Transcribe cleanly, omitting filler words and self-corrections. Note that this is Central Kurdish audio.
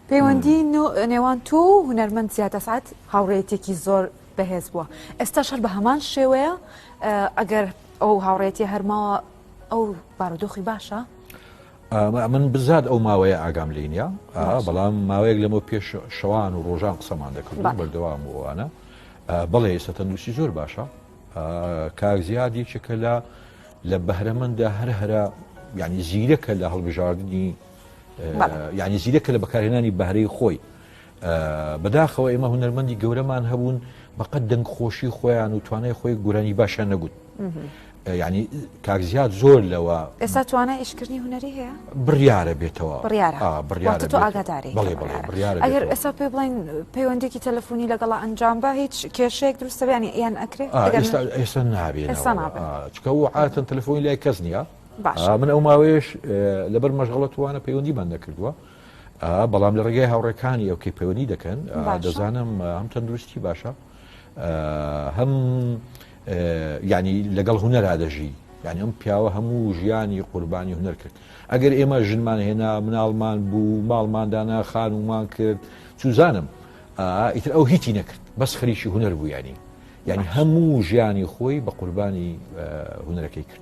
پەیوەندی نێوان تۆ و هونەرمەند زیاد ئەسعەد هاوڕێیەتێکی زۆر بەهێز بووە ئێستاش هەر بە هەمان شێوەیە ئەگەر ئەو هاوڕێتی هەرماوە ئەو بارودۆخی باشە؟ من بزاد ئەو ماوەیە ئاگام لێ نیە بەڵام ماوەیەک لەمە پێش شەوان و ڕۆژان قسەمان دەکرد بەردەوام وانە بەڵێ ئێستا تەندروستی زۆر باشە کاک زیاد یەکێکە لە لە بەهرەمەندە هەر هەرە یعنی زیرەکە لە هەڵبژاردننی یعنی زیرەکە لە بەکارهێنانی بەهرەی خۆی بەداخەوە ئێمە هونەرمەندی گەورەمان هەبوون بەقەت دەنگخۆشی خۆیان و توانای خۆی گۆرانی باشیان نەگوت ینی کاک زیاد زۆر لەوە ئێستا توانای ئیشکردنی هونەری هەیە بڕیارە بێتەوە بڕیارە بڕیارە تۆ ئاگاداری بەڵێ بەڵێ بڕیارە ئەگەر ئێستا پێ بڵین پەیوەندێکی تەلەفۆنی لەگەڵا ئەنجام بە هیچ کێشەیەک دروستە بیانی یان ئەکرێ ئێستا نابێ چکە و عاتەن تەلەفۆنی لای کەس نییە باشە من ئەو ماوەیەش لەبەر مەشغڵەتوانە پەیوەندیمان نەکردووە بەڵام لە ڕێگای هاوڕێکانی ئەو کەی پەیوەندی دەکەن دەزانم هەم تەندروستی باشە هەم ینی لەگەڵ هوەرا دەژی یعنی ئەم پیاوە هەموو ژیانی قوربانی هوەر کرد ئەگەر ئێمە ژنمان هێنا مناڵمان بوو ماڵماندانا خانومان کرد چوزانم ئیتر ئەو هیچی نەکرد بەس خەریکی هوەر بوو ینی یعنی هەموو ژیانی خۆی بە قوربانی هوەرەکەی کرد.